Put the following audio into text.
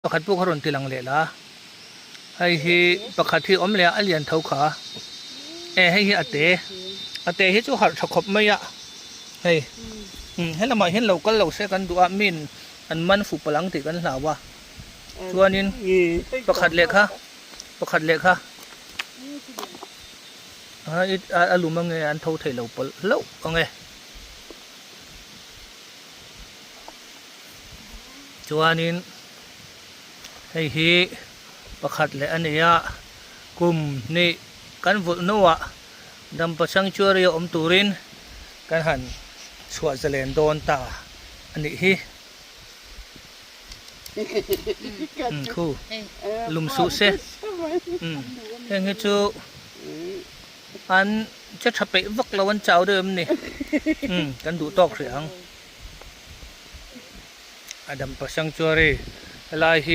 Pakhat pawh kha rawn ti lang leh la, hei hi pakhat hi awm leh a, a lian tho kha e hei hi a te, a te hi chu harh tha khawp mai a, hei umm helamah hian lo kal lo se kan duh a, min an man fuh palh ang tih kan hlau a, chuanin pakhat leh kha pakhat leh kha a lum ange an tho thei lo pawlh hlauh ang e. Chuanin hei hi pakhat leh a ni a, kum hnih kan vulh hnuah Dampa Sanctuary a awm turin kan han chhuah zalen dawn ta a nih hi. Umm khu lum suh se umm heng hi chu an che tha peih vak lo an chau deuh em ni umm kan duh tawk hrih ang. A Dampa Sanctuary helai hi.